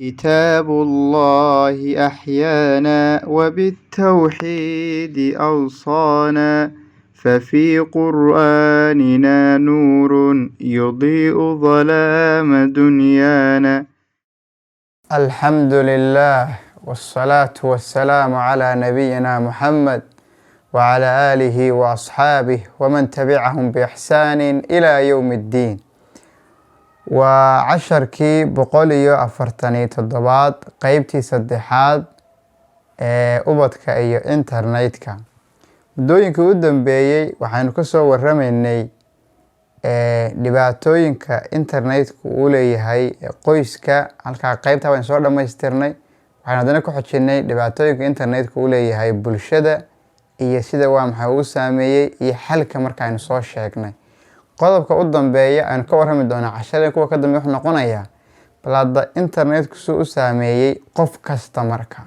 كتاب الله أحيانا وبالتوحيد أوصانا، ففي قرآننا نور يضيء ظلام دنيانا. الحمد لله والصلاة والسلام على نبينا محمد وعلى آله وأصحابه ومن تبعهم بإحسان إلى يوم الدين. Waa casharkii 147, qeybtii saddexaad ee ubadka iyo internetka. Muddooyinkii u dambeeyey waxaynu kasoo waramaynay dhibaatooyinka internetku uu leeyahay qoyska. Halkaa qeybta waynu soo dhamaystirnay. Waxaynu haddana ku xojinay dhibaatooyinka internetku uu leeyahay bulshada iyo sida, waa maxay, uu saameeyey iyo xalka. Markaaynu soo sheegnay, qodobka u dambeeya aynu ka warrami doonaa casharada kuwa ka dambeya wuxuu noqonayaa bal hadda internetku suu u saameeyey qof kasta marka,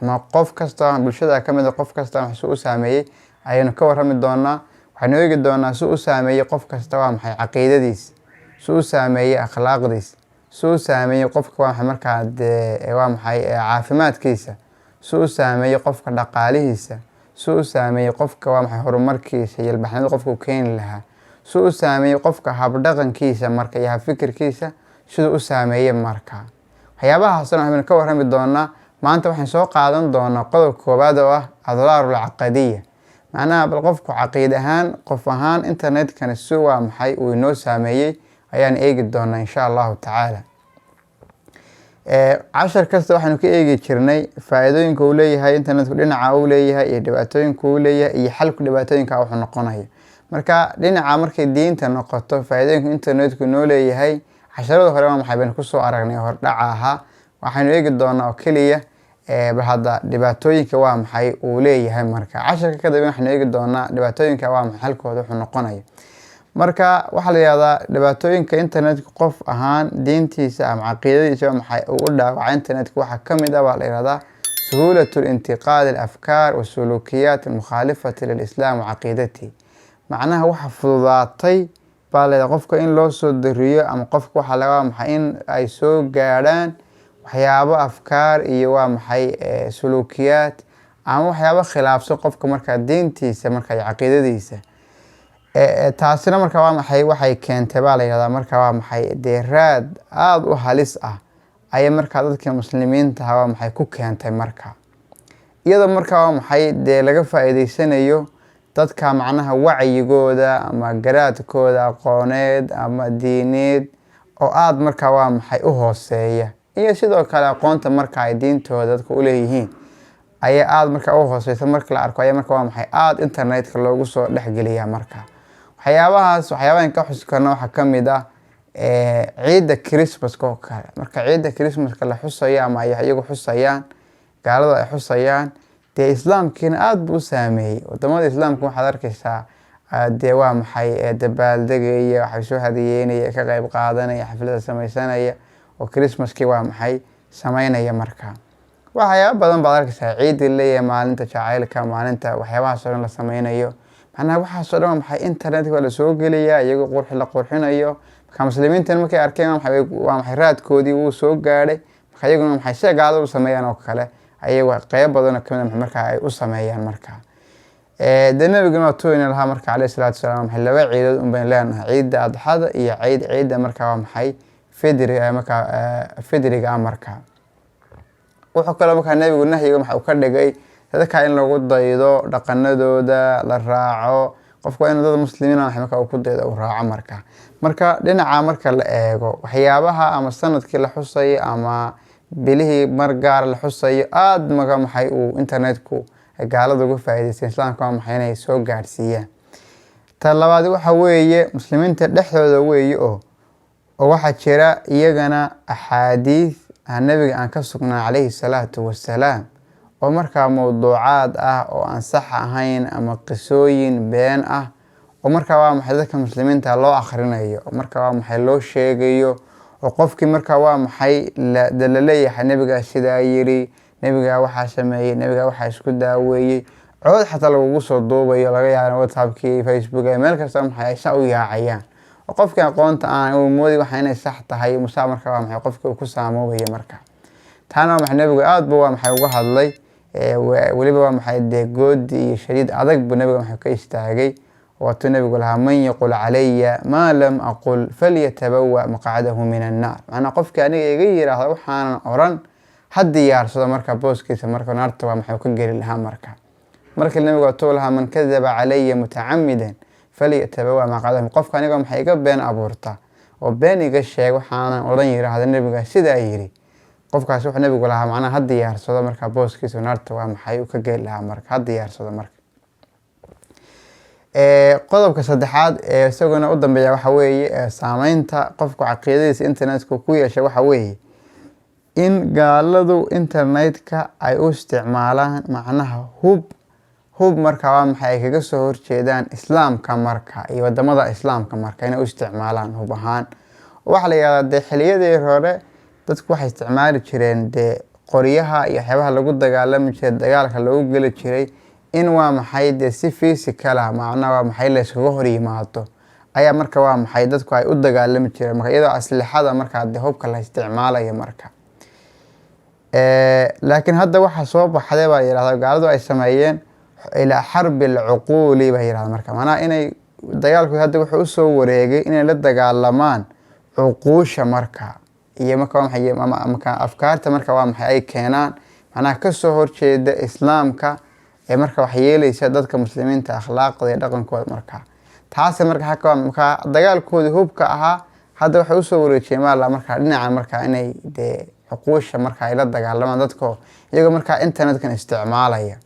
ama qof kasta bulshada ka mid a, qof kasta wax suu u saameeyey ayaynu ka warrami doonaa. Waxaynu eegi doonaa suu u saameeyey qof kasta, waa maxay, caqiidadiis, suu u saameeyey akhlaaqdiis, suu u saameeyey qofka, waa maxay, markaa dee, waa maxay, caafimaadkiisa, suu u saameeyey qofka dhaqaalihiisa, suu u saameeyey qofka, waa maxay, horumarkiisa iyo ilbaxnimada qofka uu keeni lahaa, suu u saameeyey qofka habdhaqankiisa marka iyo habfikirkiisa siduu u saameeyey. Marka waxyaabahaasna waxaynu ka warrami doonaa. Maanta waxaan soo qaadan doonaa qodobka koowaad oo ah adraarul caqadiya, macnaha bal qofku caqiid ahaan, qof ahaan, internetkani si, waa maxay, uu inoo saameeyey ayaan eegi doonaa, insha Allahu tacaala. Cashar kasta waxaynu ka eegi jirnay faa-iidooyinka uu leeyahay internetku, dhinaca uu leeyahay iyo dhibaatooyinka uu leeyahay iyo xalku dhibaatooyinka wuxuu noqonayo. Marka dhinaca markay diinta noqoto, faa-iidooyinka internetku inoo leeyahay casharada hore, waa maxay, baynu kusoo aragnay hordhaca ahaa. Waxaynu eegi doonaa oo keliya bal hadda dhibaatooyinka, waa maxay, uu leeyahay. Marka casharka kadib waxaynu eegi doonaa dhibaatooyinka, waa maxay, xalkooda wuxuu noqonayo. Marka waxaa la yihahdaa dhibaatooyinka internetka qof ahaan diintiisa ama caqiidadiisa, waa maxay, uu u dhaawaca internetka, waxaa kamid ah baa la yihahdaa suhuulatu intiqaal alafkaar wasuluukiyaat almukhaalifati lilislaam wa caqiidatihi. Macnaha waxa fududaatay baa la yihahdaa qofka in loo soo dariyo ama qofka waxaa laga, maxay, in ay soo gaadhaan waxyaabo afkaar iyo, waa maxay, suluukiyaad ama waxyaabo khilaafsan qofka markaa diintiisa marka iyo caqiidadiisa. Taasina marka, waa maxay, waxay keentay baa la yihahdaa marka, waa maxay, dee raad aada u halis ah ayay markaa dadka muslimiintaha, waa maxay, ku keentay. Marka iyadoo markaa, waa maxay, dee laga faa-iideysanayo dadka macnaha wacyigooda ama garaadkooda aqooneed ama diineed oo aada markaa, waa maxay, u hooseeya, iyo sidoo kale aqoonta marka ay diintooda dadka uleeyihiin ayaa aada markaa u hooseysa. Marka la arko ayaa marka, waa maxay, aada internetka loogu soo dhexgeliyaa. Marka waxyaabahaas, waxyaabahan ka xusi karna waxaa kamid ah ciidda Christmaska oo kale. Marka ciidda Christmaska la xusayo ama ay iyagu xusayaan, gaaladu ay xusayaan, dee islaamkiina aada buu u saameeyey. Wadamada islaamka waxaad arkeysaa dee, waa maxay, dabaaldegaya, waxay soo hadiyeynaya, ka qeyb qaadanaya, xaflada sameysanaya oo Christmaskii, waa maxay, sameynaya. Marka waxyaaba badan baad arkeysaa, ciidda leeyahay, maalinta jacaylka, maalinta waxyaabahaas oo dhan la sameynayo. Macnaha waxaas oo dhan, waa maxay, internetka waa lasoo geliyaa iyagoo qurxi la qurxinayo. Marka muslimiintan markay arkeen, waa maxay, raadkoodii wuu soo gaadhay. Marka iyaguna, maxay, sida gaalada u sameeyaan oo kale ayagu qeyb badan oo kamid a marka ay u sameeyaan. Marka dee nabiguna waa tuina lahaa marka, caleyhi salaatu wasalaam, maxay, laba ciidood un baynu leenahay: ciidda adxada iyo ciidda marka, waa maxay, fidriga, marka fidriga ah. Marka wuxuu kaloo markaa nebigu nahyiga waxa uu ka dhigay dadka in lagu daydo dhaqanadooda la raaco. Qofku waa inuu dad muslimiin ah marka uu ku daydo, uu raaco. Marka dhinaca marka la eego waxyaabaha ama sanadkii la xusayo ama bilihii mar gaar la xusayo, aada maka, maxay, uu internetku gaalada uga faa'iideystay islaamka, waa maxay, inay soo gaadhsiiyaan. Ta labaad waxa weeye muslimiinta dhexdooda weeye oo waxaa jira iyagana axaadiis aan nabiga aan ka sugnaa, caleyhi salaatu wasalaam, oo markaa mawduucaad ah oo aan sax ahayn ama qisooyin been ah oo markaa, waa maxay, dadka muslimiinta loo akhrinayo oo markaa, waa maxay, loo sheegayo, oo qofkii markaa, waa maxay, de laleeyahay nebigaa sidaa yiri, nebigaa waxaa sameeyey, nebigaa waxaa isku daaweeyey, cod xataa lagugu soo duubayo, laga yaaba WhatsAppkii, Facebook, meel kasta, maxay, ay saa u yaacayaan, oo qofkii aqoonta aan uu moodi waxa inay sax tahay musaa. Marka, waa maxay, qofkii uu ku saamoobayo. Marka Taana waa maxay, nabigu aada bu waa maxay uga hadlay. Weliba waa maxay dee goodi iyo shadiid adag buu nabiga maxay ka istaagay. Waatuu nabigu lahaa: "Man yaqul calaya maa lam aqul falyatabawa maqcadahu min annaar." Macnaa, qofkii aniga iga yiraahda waxaanan oran, ha diyaarsado marka booskiisa marka naarta waa maxay ka geli lahaa. Marka markii nabigu waatuu lahaa: "Man kadaba calaya mutacamidan falyatabawa maqcadahu." Qofka aniga maxay iga been abuurta oo been iga sheeg, waxaanan oran yiraahda, nabiga sidaa yiri, qofkaas wuxuu nabigu lahaa macnaha ha diyaarsado marka booskiisa naarta waa maxay uu ka geli lahaa, marka ha diyaarsado. Marka qodobka saddexaad ee isaguna u dambeeya waxa weeye saameynta qofku caqiidadiisa internetka ku yeesha, waxa weeye in gaaladu internetka ay u isticmaalaan macnaha hub marka waa maxay ay kaga soo horjeedaan islaamka marka iyo wadamada islaamka, marka inay u isticmaalaan hub ahaan. Waxaa la yihahdaa dee xiliyadii hore dadku waxay isticmaali jireen dee qoryaha iyo waxyaabaha lagu dagaalami jiray, dagaalka lagu geli jiray, in waa maxay dee si physical ah macnaha waa maxay la iskaga hor yimaado ayaa marka waa maxay dadku ay u dagaalami jireen, marka iyadoo aslixada markaa dee hubka la isticmaalayo marka. Laakiin hadda waxaa soo baxday baa yihahdaa gaaladu ay sameeyeen ilaa xarbi alcuquuli baa yihahda, marka macnaha inay dagaalku hadda wuxuu usoo wareegay inay la dagaalamaan cuquusha marka iyo marka waa maxay marka afkaarta marka waa maxay ay keenaan macnaha kasoo horjeeda islaamka ee marka wax yeeleysa dadka muslimiinta akhlaaqda iyo dhaqankooda. Marka taasi marka haka marka dagaalkoodii hubka ahaa hadda waxay usoo wareejiyeen maala marka dhinaca marka inay dee cuquusha marka ay la dagaalamaan dadko, iyagoo markaa internetkan isticmaalaya.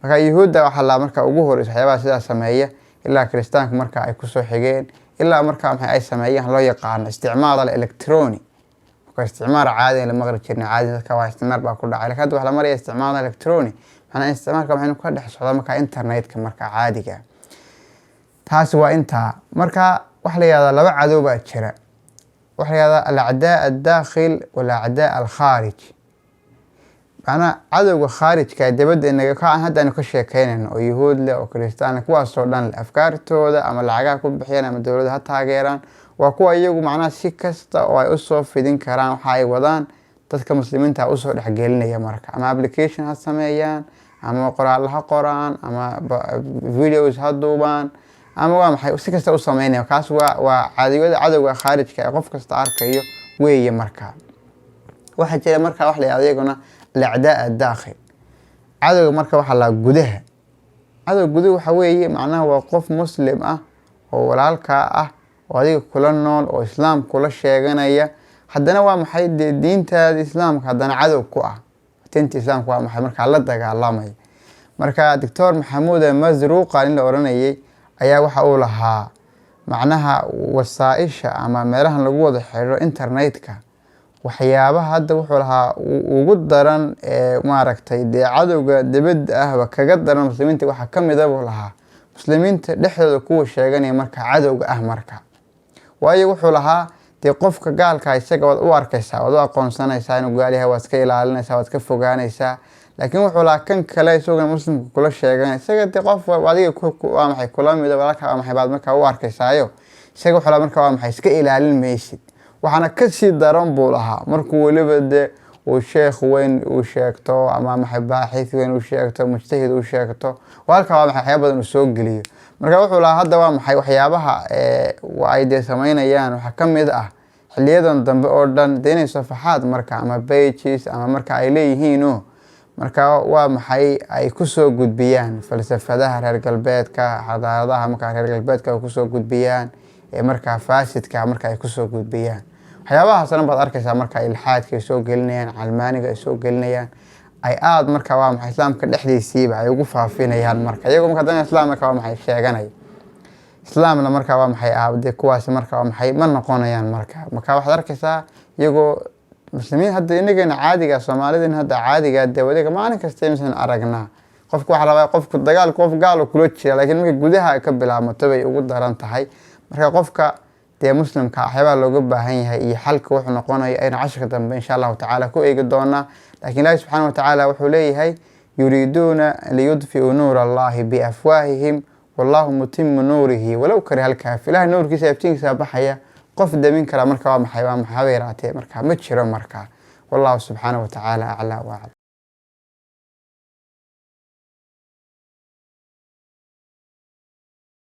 Marka yuhuudda waxaa la marka ugu horeysa waxyaabaha sidaa sameeya, ilaa kiristaanka marka ay kusoo xigeen, ilaa marka maxay ay sameeyaan loo yaqaano isticmaal electronic. Marka isticmaal caadi la maqli jirnay, caadi dadka waa isticmaal baa ku dhacay, lakin hadda waxaa la maraya isticmaal electronic, macnaa isticmaalka waxaynu ka dhex socdaa marka internetka marka caadiga. Taasi waa intaa. Marka waxaa la yihahdaa laba cadow baa jira, waxaa la yihahdaa alacdaa aldaakhil walacdaa alkhaarij. Macnaha cadowga khaarijka ee dibadda inaga ka hadda aynu ka sheekeynayno, oo yuhuud leh oo kiristaan leh, kuwaasoo dhan leh afkaartooda, ama lacagaha ku bixiyaan ama dowladda ha taageeraan, waa kuwa iyagu macnaha si kasta oo ay usoo fidin karaan waxa ay wadaan dadka muslimiinta usoo dhexgelinaya. Marka ama application ha sameeyaan, ama qoraallo ha qoraan, ama videos ha duubaan, ama waa maxay si kasta u sameynaya. Kaas waa cadowada, cadowga khaarijka ee qof kasta arkayo weeye. Marka waxaa jira marka wax la yihahdo iyaguna alacdaa addaakhil, cadowga marka waxaa la gudaha. Cadowga guduhu waxa weeye macnaha waa qof muslim ah oo walaalkaa ah oo adiga kula nool oo islaam kula sheeganaya, haddana waa maxay dee diintaada islaamka haddana cadow ku ah, diinta islaamka waa maxay markaa la dagaalamaya. Marka Doctor Maxamuud Masruuqa nin la oranayay ayaa waxa uu lahaa macnaha wasaaisha ama meelahan lagu wada xiriiro internetka, waxyaabaha hadda wuxuu lahaa ugu daran ee maaragtay dee cadowga dibadda ahba kaga daran muslimiinta, waxaa kamid a buu lahaa muslimiinta dhexdooda kuwa sheeganaya marka cadowga ah. Marka waayo wuxuu lahaa dee qofka gaalka isaga waad u arkaysaa, waad u aqoonsanaysaa inuu gaal yahay, waad iska ilaalinaysaa, waad ka fogaanaysaa. Laakiin wuxuu lahaa kan kale isaguna muslimka kula sheeganaya, isaga dee qof adiga waa maxay kula mida, walaalka waa maxay baad markaa u arkaysaayo, isaga wuxuu lahaa marka waa maxay iska ilaalin maysid. Waxaana kasii daran buu lahaa markuu weliba dee uu sheekh weyn uu sheegto, ama maxay baaxith weyn uu sheegto, mujtahid uu sheegto, oo halkaa waa maxay waxyaaba badan uu soo geliyo. Marka wuxuu lahaa hadda waa maxay waxyaabaha ay dee sameynayaan waxaa ka mid ah xiliyadan dambe oo dhan dee inay safaxaad marka ama pages ama marka ay leeyihiino marka waa maxay ay kusoo gudbiyaan falsafadaha reer galbeedka, xadaaradaha markaa reer galbeedka ay kusoo gudbiyaan ee markaa faasidka marka ay kusoo gudbiyaan waxyaabahaas dhan baad arkaysaa. Marka ilxaadka ay soo gelinayaan, calmaaniga ay soo gelinayaan, ay aada marka waa maxay islaamka dhexdiisiiba ay ugu faafinayaan, marka iyagoo marka haddana islaam marka waa maxay sheeganaya, islaamna marka waa maxay ah dee kuwaasi marka waa maxay ma noqonayaan. Marka waxaad arkaysaa iyagoo muslimiin hadda inagana caadiga, soomaalidin hadda caadiga dee wadiga maalin kasta misan aragnaa qofku waxaa rabaa qofku dagaal qof gaal kula jira, laakiin marka gudaha ka bilaabmato bay ugu daran tahay. Marka qofka dee muslimka waxyaabaha looga baahan yahay iyo xalka wuxuu noqonayo aynu cashirka dambe insha Allahu tacaala ku eegi doonaa. Laakiin Ilaahi subxaana watacaala wuxuu leeyahay: "Yuriiduuna liyudfi'uu nuura Allahi biafwaahihim wallahu mutimu nuurihi walow kariha alkaafir." Ilahay nuurkiisa iftiinkiisa baxaya, qof damin kara marka waa maxay haba yaraatee marka ma jiro. Marka Wallahu subxaanahu watacaala aclaa wa aclam.